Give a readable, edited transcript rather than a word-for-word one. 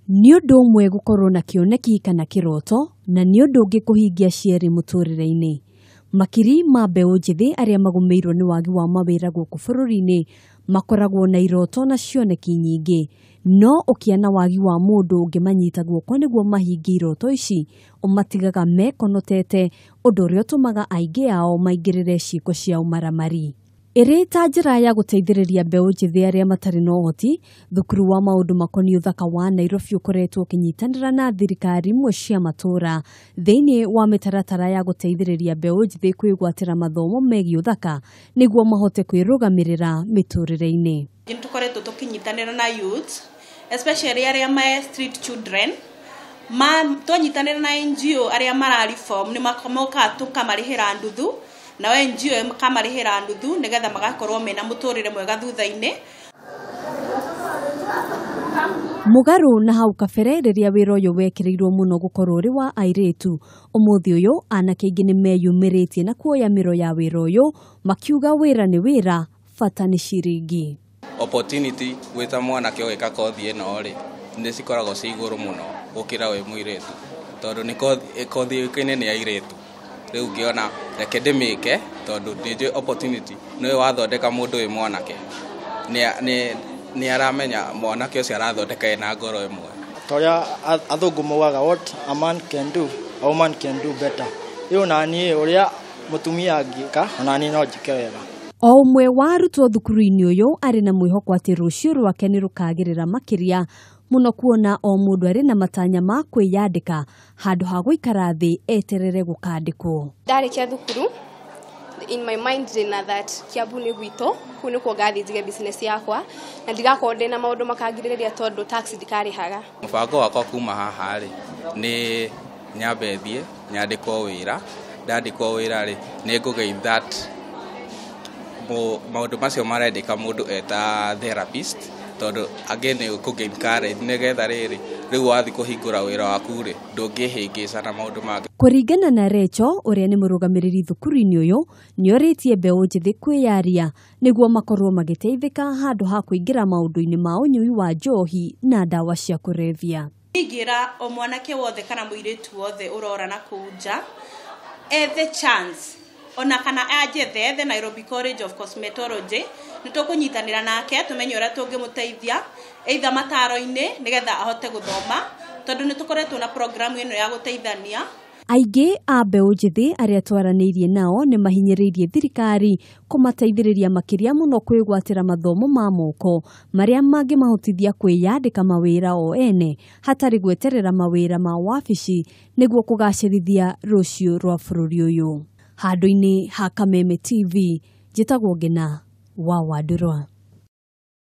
Nĩ ũndũ ũmwe gũkorwo na kĩoneki kana kĩroto na nĩ ũndũ ũngĩ kũhingia cierĩ mũtũrĩre-inĩ. Makiri ma mbeũ njĩthĩ arĩa magũmĩirwo nĩ wagi wa mawĩra gũkũ bũrũri-inĩ makoragwo na iroto na cioneki nyingĩ, no ũkĩa na wagi wa mũndũ ũngĩmanyita guoko nĩguo mahingie iroto ici ũmatigaga mekonotete, ũndũ ũrĩa ũtũmaga aingĩ ao maingĩrĩre ciĩko cia ũmaramari. Ĩrĩ ta njĩra ya gũteithĩrĩria mbeũ njĩthĩ arĩa matarĩ na ũhoti, thukuru wa maũndũ makoniĩ ũthaka wa Nairobi ũkoretwo ũkĩnyitanĩra na thirikari imwe cia matũũra thĩinĩ wa mĩtaratara ya gũteithĩrĩria mbeũ njĩthĩ kwĩgwatĩra mathomo megiĩ ũthaka nĩguo mahote kwĩrũgamĩrĩra mĩtũrĩre-inĩ. Nĩ tũkoretwo tũkĩnyitanĩra na youth, especially arĩa me street children, twanyitanĩra na NGO arĩa mara reform nĩ mokaga tũkamarĩhĩra nduthu, nao NGO ĩkamarĩhĩra nduthu nĩgetha magakorwo mena mũtũrĩre mwega thutha-inĩ. Mũgarũ na hau kabere rĩrĩa wĩra ũyũ wekĩrĩirwo mũno gũkorwo ũrĩ wa airĩtu, ũmũthĩ ũyũ anake aingĩ nĩ meyumĩrĩtie na kuoya mĩro ya wĩra ũyũ makiuga wĩra nĩ wĩra, bata nĩ ciringi. Opportunity gwĩta mwanake ũgĩka kothi ĩno rĩ, nĩ cikoragwo ci igũrũ mũno gũkĩra wĩ mũirĩtu, tondũ nĩ kothi yũĩkaine nĩ airĩtu. Rĩu ngĩona reke ndĩmĩke tondũ nĩ njũĩ opportunity nĩ wathondeka mũndũ wĩ mwanake nĩ aramenya mwanake ũcio arathondeka ena ngoro ĩmwe. Ta ũrĩa athũngũ maugaga what a man can do, a woman can do better. Rĩu naniĩ ũrĩa mũtumia angĩka, onaniĩ no njĩke wega. O ũmwe wa arutwo thukuru-inĩ ũyũ arĩ na mwĩhoko atĩ rũciũ rwake nĩ rũkagĩrĩra makĩria mũno kuona o mũndũ arĩ na matanya ma kwĩyandĩka handũ ha gũikara thĩ eterere gũkandĩkwo. Ndarĩkia thukuru, in my mind ndĩna that Kiambu nĩ gwitũ, kũu nĩkuo ngathiĩ njige business yakwa na ndigakorwo ndĩna maũndũ makangirĩrĩria tondũ tax ndikarĩhaga. Mũbango wakwa kuma haha rĩ, nĩ nyambe thiĩ nyandĩkwo wĩra, ndandĩkwo wĩra rĩ, nĩ ngũgain that maũndũ macio marendeka mũndũ eta therapist, tondũ angĩ nĩ ũkũgain courage nĩgetha rĩrĩ rĩu wathiĩ kũhingũra wĩra waku rĩ, ndũngĩhĩngĩca na maũndũ mangĩ. Kũringana na Recho ũrĩa nĩ mũrũgamĩrĩri thukuru-inĩ ũyũ, nĩorĩtie mbeũ njĩthĩ kwĩyaria nĩguo makorwo magĩteithĩka handũ ha kũingĩra maũndũ-inĩ ma ũnyui wa njohi na ndawa cia kũrebia. Ingĩra o mwanake wothe kana mũirĩtu wothe ũrora na kũu nja ethe chance ona kana anjethe ethe Nairobi College of Cosmetology, nĩ tũkũnyitanĩra nake tũmenye ũrĩa tũngĩmũteithia either mataro-inĩ nĩgetha ahote gũthoma, tondũ nĩ tũkoretwo na program ĩno ya gũteithania. Aingĩ a mbeũ njĩthĩ arĩa twaranĩirie nao nĩ mahinyĩrĩirie thirikari kũmateithĩrĩria makĩria mũno kwĩgwatĩra mathomo ma moko marĩa mangĩmahotithia kwĩyandĩka mawĩra o ene hatarĩ gweterera mawĩra ma wabici nĩguo kũgacĩrithia rũciũ rwa bũrũri ũyũ. Handũ-inĩ ha Kameme TV, njĩtagwo Ngina wa Wandũrwa.